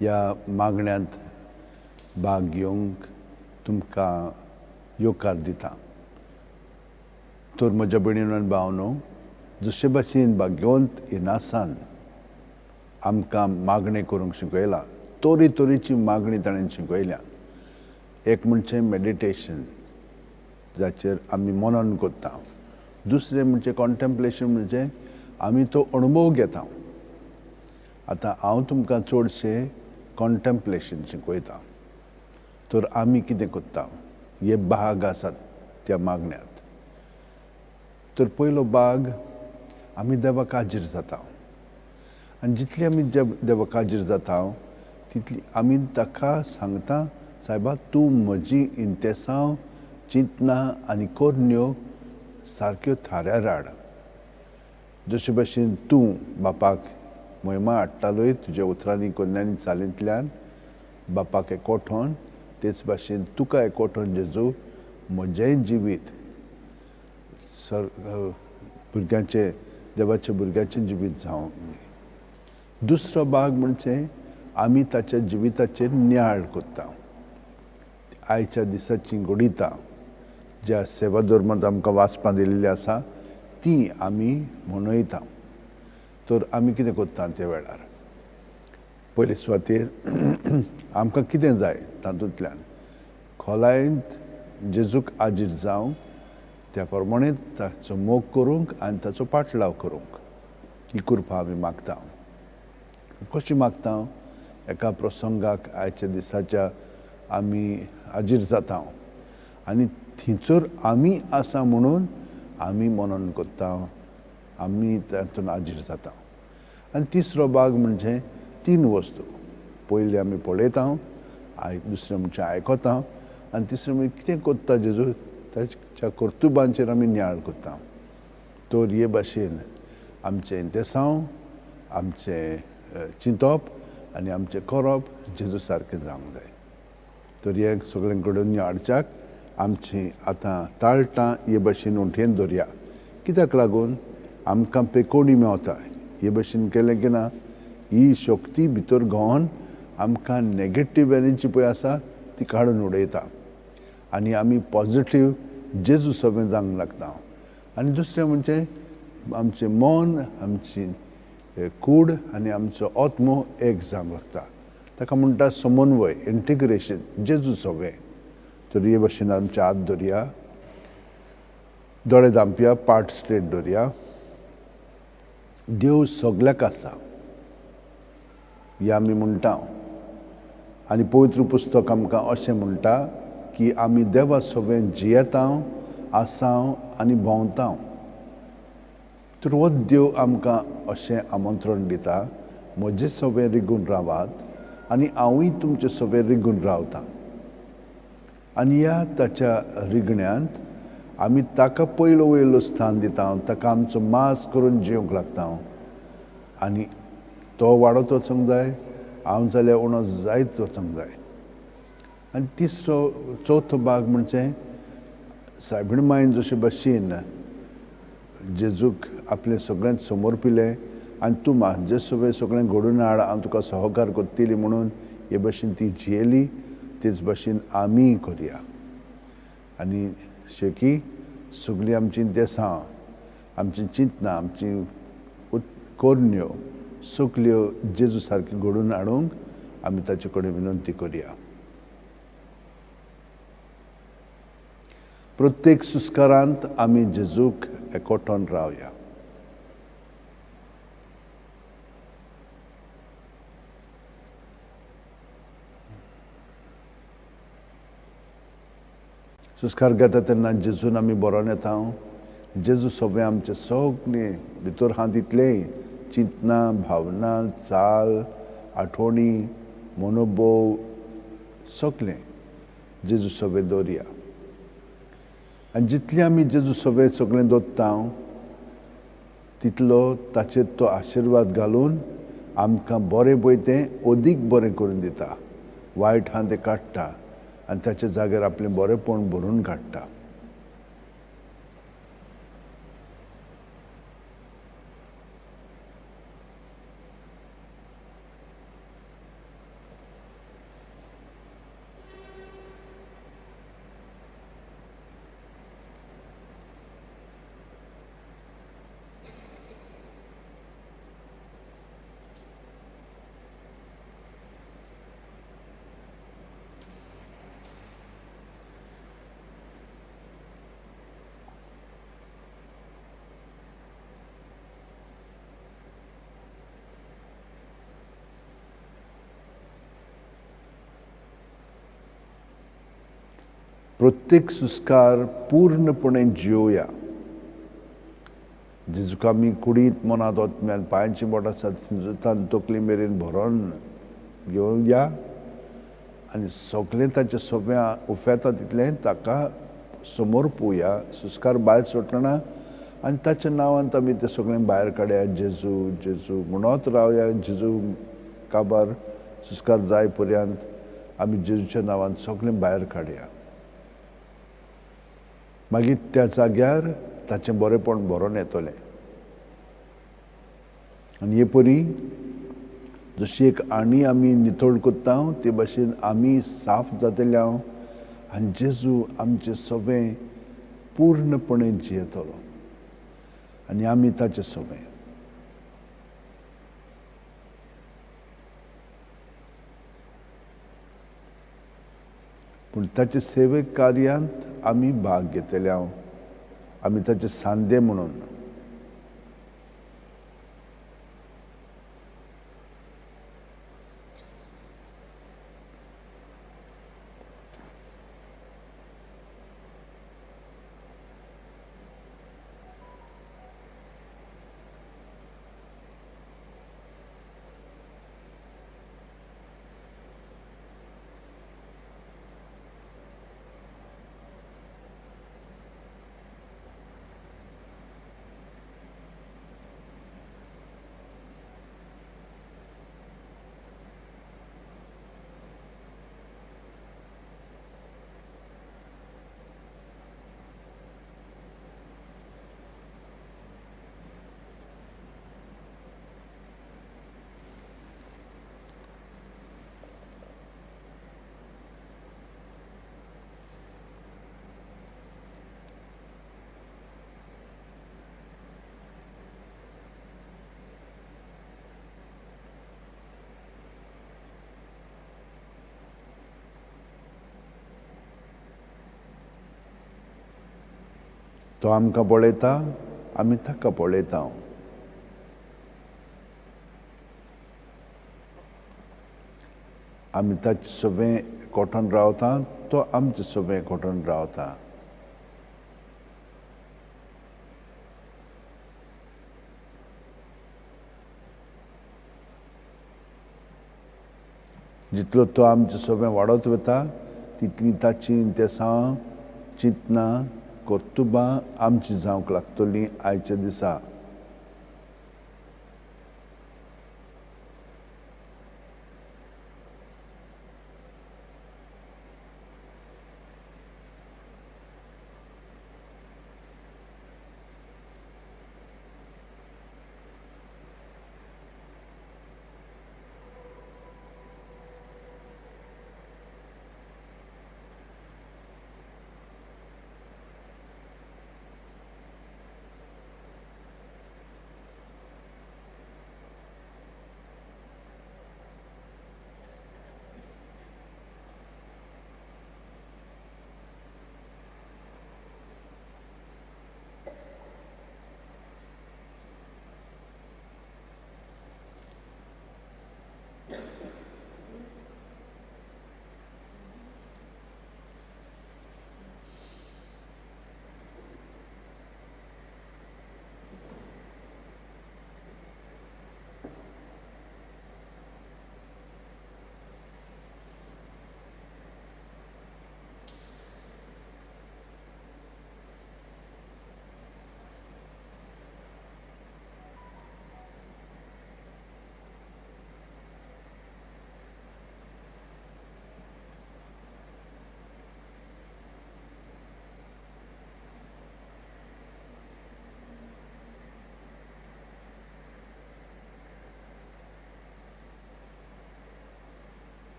ह्या मागण्यांत भाग घेवंक तुमकां येवकार दिता. तर म्हज्या भयणीनो आनी भावनो, जशे भाशेन भाग्यवंत इनासान आमकां मागणें करूंक शिकयलां, तरे तरेची मागणी ताणें शिकयल्या. एक म्हणजे मेडिटेशन, जाचेर आमी मनन करता. दुसरें म्हणजे कॉन्टेम्पलेशन, म्हणजे आमी तो अणभव घेता. आतां हांव तुमकां चडशें कॉन्टेम्पलेशन शिकयता. तर आमी कितें करता, हे भाग आसात त्या मागण्यांत. तर पयलो भाग, आमी देवाक हाजीर जाता. आनी जितली आमी देवाक हाजीर जाता तितली आमी ताका सांगता, सायबा तूं म्हजी इंतेसांव, चिंतना आनी करण्यो सारक्यो थाऱ्यार हाड. जशे भाशेन तूं बापाक म्हयमा हाडटालोय तुज्या उतरांनी, करण्यांनी, चालींतल्यान बापाक एकवठोन, तेच भाशेन तुका एकवठोन जेजू म्हजेंय जिवीत सर भुरग्यांचें, देवाच्या भुरग्यांचें जिवीत जावं. दुसरो भाग म्हणजे आमी ताच्या जिविताचेर नियाळ करता. आयच्या दिसाची घडितां ज्या सेवा धर्मांत आमकां वाचपां दिल्ली आसा ती आमी मनयता. तर आमी कितें करता त्या वेळार, पयले सुवातेर आमकां कितें जाय तातूंतल्यान खोलायेंत जेजूक आजीर जावंक, त्या प्रमाणे ताचो मोग करूंक आनी ताचो पाटलाव करूंक ही कृपा आमी मागता. कशी मागता? एका प्रसंगाक आयच्या दिसाच्या आमी हाजीर जाता आनी थंयसर आमी आसा म्हणून आमी मनन करता, आमी तातूंत हाजीर जाता. आनी तिसरो भाग म्हणजे तीन वस्तू. पयली आमी पळयता, दुसरें म्हणजे आयकता, आनी तिसरें म्हणजे कितें करता जेजू ताच्या कर्तुबांचेर आमी नियाळ करता. तर हे भाशेन आमचें इंतेसांव, आमचें चिंतप आनी आमचें करप जेजू सारकें जावंक जाय. तर हें सगळें घडोवन हाडच्याक आमची आतां ताळटां हे भाशेन उंठयेन दवरया. कित्याक लागून आमकां पेकोणी मेवता. हे भाशेन केलें की ना, ही शक्ती भितर घोवन आमकां नेगेटीव एनर्जी पळय आसा ती काडून उडयता आनी आमी पॉजिटीव जेजू सगळें जावंक लागता. आनी दुसरें म्हणजे आमचें मन, आमची कूड आनी आमचो आत्मो एक जावंक लागता. ताका म्हणटा समन्वय, इंटिग्रेशन, जेजू सगळें. तर हे भाशेन आमचे हात दवरया, दोळे धांपया, पाट स्ट्रेट दवरया. देव सगल्याक आसा हें आमी म्हणटा आनी पवित्र पुस्तक आमकां अशें म्हणटा की आमी देवा सवें जियेता, आसा आनी भोंवता. तर हो देव आमकां अशें आमंत्रण दिता, म्हजे सवें रिगून रावात आनी हांवूय तुमचे सवें रिगून रावतां. आनी ह्या ताच्या रिगण्यांत आमी ताका पयलो वयलो स्थान दिता, ताका आमचो मास करून जिवंक लागता. आनी तो वाडत वचूंक जाय, हांव जाल्यार उणो जायत वचूंक जाय. आनी तिसरो चवथो भाग म्हणजे सायबीण मायन जशे भाशेन जेजूक आपलें सगळ्यांत समर्पिलें आनी तूं म्हाजे सगळें सगळें घडोवन हाड, हांव तुका सहकार करतली म्हणून हे भाशेन ती जियेली, तेच भाशेन आमीय करया. आनी शेकी सगळीं आमचीं देसां, आमचीं चिंतनां, आमची करण्यो सगल्यो जेजू सारक्यो घडोवन हाडूंक आमी ताचे कडेन विनंती करया. प्रत्येक सुस्कारांत आमी जेजूक एकवटोन रावया. सुस्कार घेता तेन्ना जेजून आमी बरोवन येता. जेजू सगळें आमचें सगळें भितर आहा तितलेंय चिंतना, भावना, चाल, आठवणी, मनोभोव सगळें जेजू सगळें दवरया. आनी जितलें आमी जेजू सगळें सगळें दवरता तितलो ताचेर तो आशिर्वाद घालून आमकां बरें पळय तें अदीक बरें करून दिता. वायट आहा तें काडटा आनी ताच्या जाग्यार आपलें बरेंपण भरून काडटा. प्रत्येक सुस्कार पूर्णपणे जियोया. जेजूक आमी कुडींत, मनांत, आत्म्यान, पांयांची बोटां आसात तकली मेरेन भरोन घेवया आनी सगळें ताचें सगळें उफेता तितलें ताका समोर पोवया. सुस्कार भायर सोडटना आनी ताच्या नांवान आमी तें सगळें भायर काडया. जेजू जेजू म्हणत रावया. जेजू काबार सुस्कार जाय पर्यंत आमी जेजूच्या नांवान सगळें भायर काडया. मागीर त्या जाग्यार ताचें बरेंपण भरोन येतलें. आनी हे परी जशी एक आणी आमी नितळ करता ते भाशेन आमी साफ जातले हांव आनी जेजू आमचें सगळें पूर्णपणे जियेतलो आनी आमी ताचें सगळें. पूण ताचे सेवे कार्यांत आमी भाग घेतले हांव, आमी ताचे सांदे म्हणून. तो आमकां पळयता, आमी ताका पळयता. आमी ताचे सगळें कोटोन रावता, तो आमचे सगळें कोटोन रावता. जितलो तो आमचे सगळें वाडत वता तितली ताची तेसां, चिंतनां, कर्तुबां आमची जावंक लागतली आयच्या दिसा.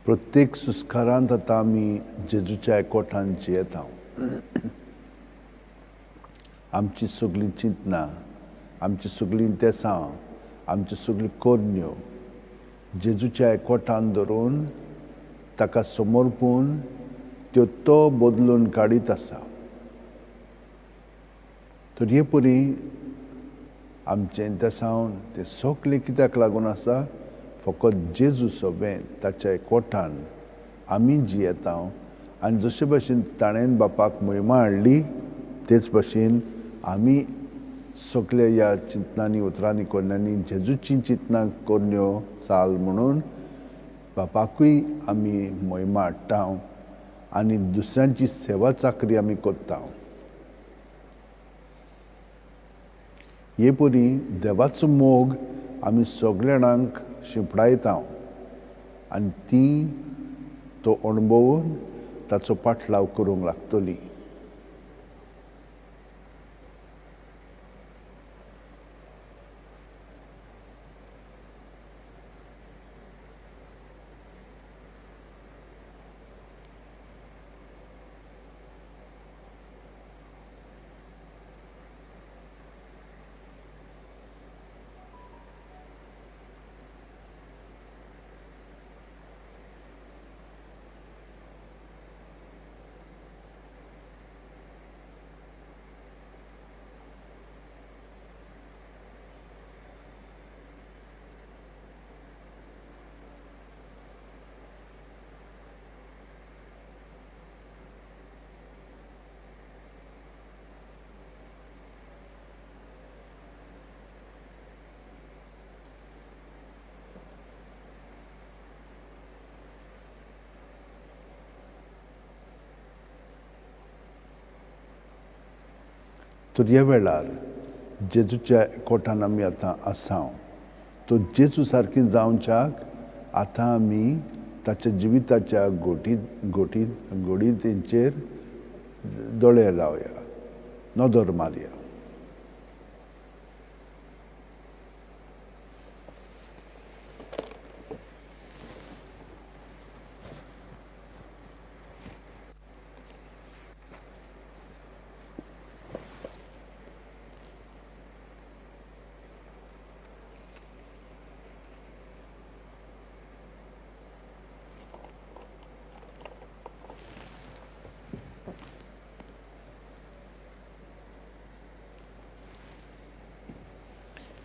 प्रत्येक सुस्कारांत आतां आमी जेजूच्या एकवटान जियेता. आमची सगळीं चिंतनां, आमची सगळीं तेसां, आमच्यो सगळ्यो करण्यो जेजूच्या एकवटान धरून ताका समर्पून त्यो तो बदलून काडीत आसा. तर हे परी आमचें तेसांव तें सगळें कित्याक लागून आसा? फकत जेजू सवें ताच्या एकवटान आमी जियेता आनी जशे भशेन ताणें बापाक मोहिमा हाडली तेच भशेन आमी सगळे ह्या चिंतनांनी, उतरांनी, करण्यांनी जेजूची चिंतनां करण्यो चाल म्हणून बापाकूय आमी मोहिमा हाडटा आनी दुसऱ्यांची सेवा चाकरी आमी करता. हे परी देवाचो मोग आमी सगल्या जाणांक शिंपडायता आनी ती तो अणभवून ताचो पाटलाव करूंक लागतली. तर ह्या वेळार जेजूच्या एकवटान आमी आतां आसा. तो जेजू सारकी जावच्याक आतां आमी ताच्या जिविताच्या घोडीतेंचेर दोळे लावया, नदर मारया.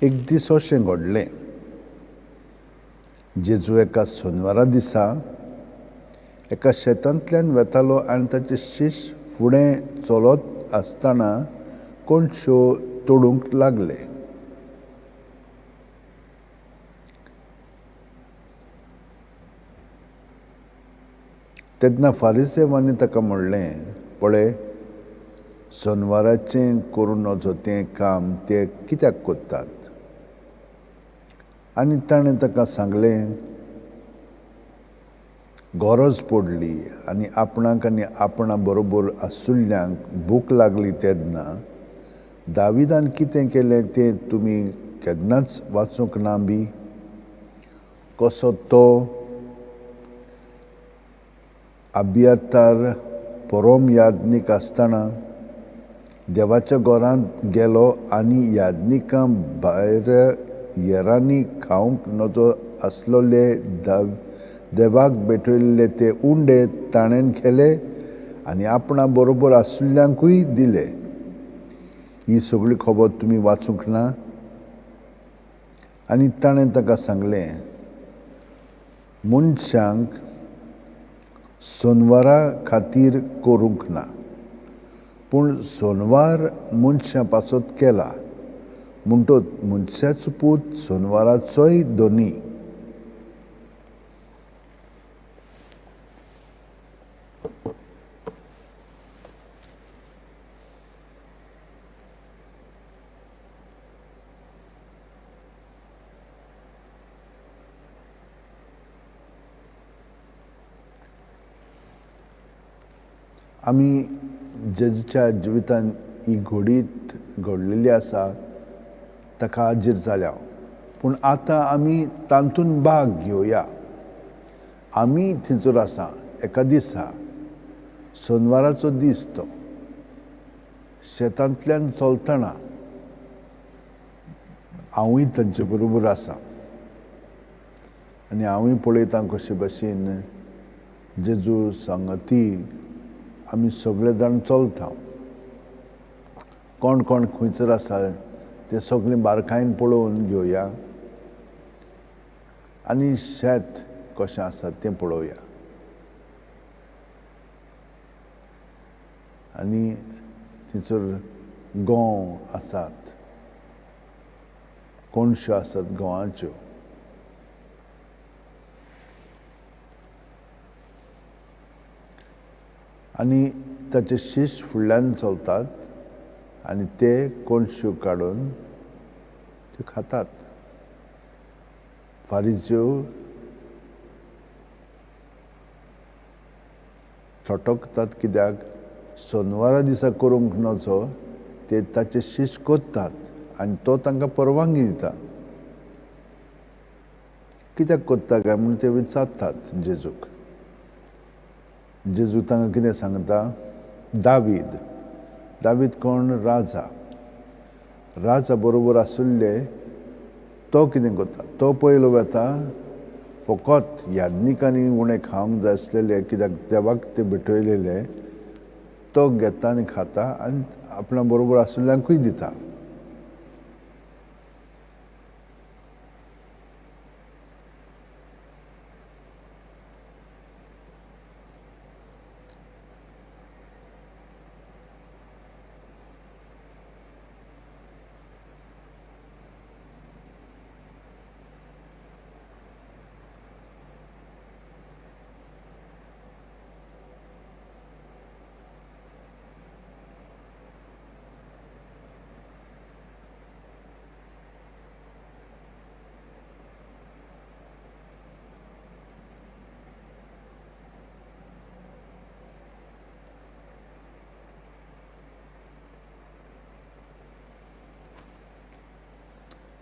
एक दीस अशें घडलें, जेजू एका सोनवारा दिसा एका शेतांतल्यान वेतालो आनी ताचे शिश्य फुडें चलत आसतना कोणश्यो तोडूंक लागले. तेन्ना फारिसेवांनी ताका म्हणलें, पळय, सोनवाराचें करूं नजो तें काम ते कित्याक करतात? आनी ताणें ताका सांगलें, गरज पडली आनी आपणाक आनी आपणा बरोबर आसुल्ल्यांक भूक लागली तेन्ना दाविदान कितें केलें तें तुमी केन्नाच वाचूंक ना बी? कसो तो अबियातार परोम याज्ञीक आसतना देवाच्या घरांत गेलो आनी याज्ञिकां भायर येरांनी खावंक नजो आसलोले देवाक भेटयल्ले ते उंडे ताणें केले आनी आपणा बरोबर आसुल्ल्यांकूय दिले. ही सगळी खबर तुमी वाचूंक ना? आनी ताणें ताका सांगलें, मनशांक सोनवारा खातीर करूंक ना, पूण सोनवार मनशां पासत केला, म्हणटच मनशाचो पूत सोनवाराचोय धनी. आमी जेजूच्या जिवितान ही घडीत घडलेली आसा ताका हाजीर जाल्या, पूण आतां आमी तातूंत भाग घेवया. आमी थंयसर आसा एका दिसा, सोनवाराचो दीस तो, शेतांतल्यान चलतना हांवूय तांचे बरोबर आसा आनी हांवूय पळयता कशे भाशेन जेजू सांगती आमी सगळे जाण चलता. कोण कोण खंयसर आसा ते सगळें बारकायेन पळोवन घेवया आनी शेत कशें आसा तें पळोवया. आनी थंयसर गंव आसात, कोणश्यो आसात गंवाच्यो. आनी ताचे शीश फुडल्यान चलतात आनी ते कोणश्यो काडून त्यो खातात. फारिज्यो छटकतात कित्याक सोनवारा दिसा करूंक नजो ते ताचे शीश करतात आनी तो तांकां परवानगी दिता. कित्याक करता काय म्हूण ते विचारतात जेजूक. जेजू तांकां कितें सांगता, दावीद, दावीद कोण? राजा. राजा बरोबर आशिल्ले तो कितें करता, तो पयलो वता फकत याज्ञिकांनी उणें खावंक जाय आसलेले कित्याक देवाक ते भेटयलेले, तो घेता आनी खाता आनी आपणा बरोबर आशिल्ल्यांकूय दिता.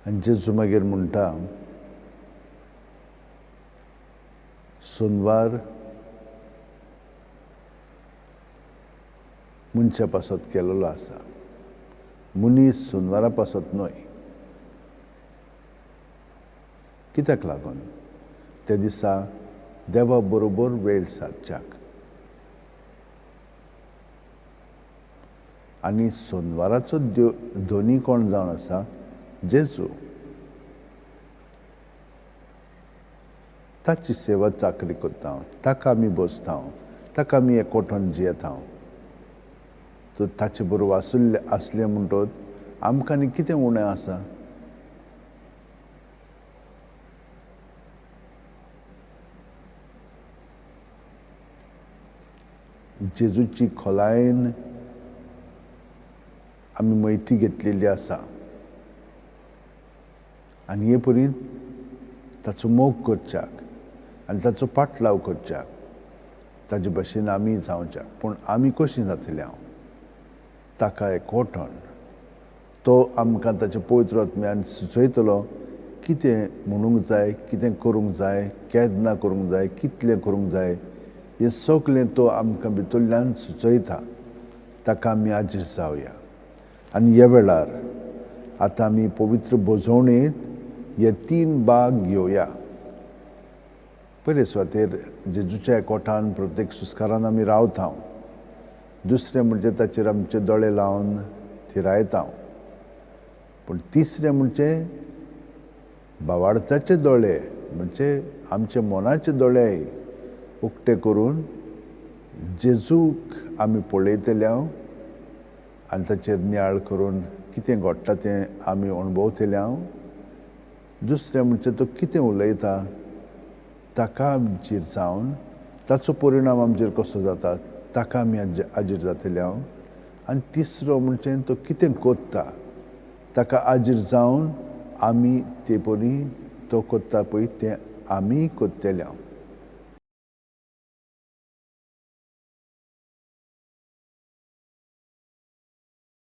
आनी जेजू मागीर म्हणटा, सोनवार मनशा पासत केलेलो आसा, मनीस सोनवारा पासत न्हय. कित्याक लागून? त्या दिसा देवा बरोबर वेळ सादच्याक. आनी सोनवाराचो धनी कोण जावन आसा? जेजू. ताची सेवा चाकरी करता, ताका आमी बसता, ताका आमी एकवटून जियेता. तर ताचे बरोबर आसले आसले म्हणटच आमकां आनी कितें उणें आसा? जेजूची खोलायेन आमी म्हायती घेतलेली आसा आनी हे परी ताचो मोग करच्याक आनी ताचो पाटलाव करच्याक ताजे भशेन आमी जावच्याक. पूण आमी कशीं जातले? हांव ताका एकवटून तो आमकां ताचे पवित्र आत्म्यान सुचयतलो कितें म्हणूंक जाय, कितें करूंक जाय, केन्ना करूंक जाय, कितलें करूंक जाय, हें सगलें तो आमकां भितरल्यान सुचयता. ताका आमी आजीर जावया. आनी ह्या वेळार आतां आमी पवित्र भोजवणेंत हे तीन भाग घेवया. पयले सुवातेर जेजूच्या एकवटान प्रत्येक सुस्कारान आमी रावता. दुसरें म्हणजे ताचेर आमचे दोळे लावन थिरायता. पूण तिसरें म्हणजे भावार्थाचे दोळे म्हणजे आमचे मनाचे दोळे उक्ते करून जेजूक आमी पळयतले आनी ताचेर नियाळ करून कितें घडटा तें आमी अणभवतले. दुसरें म्हणजे तो कितें उलयता ताका आमचेर जावन ताचो परिणाम आमचेर कसो जाता ताका आमी आजीर जातले. आनी तिसरो म्हणजे तो कितें कोत्ता ताका आजीर जावन आमी ते परी तो कोत्ता पळय तें आमी कोत्तले.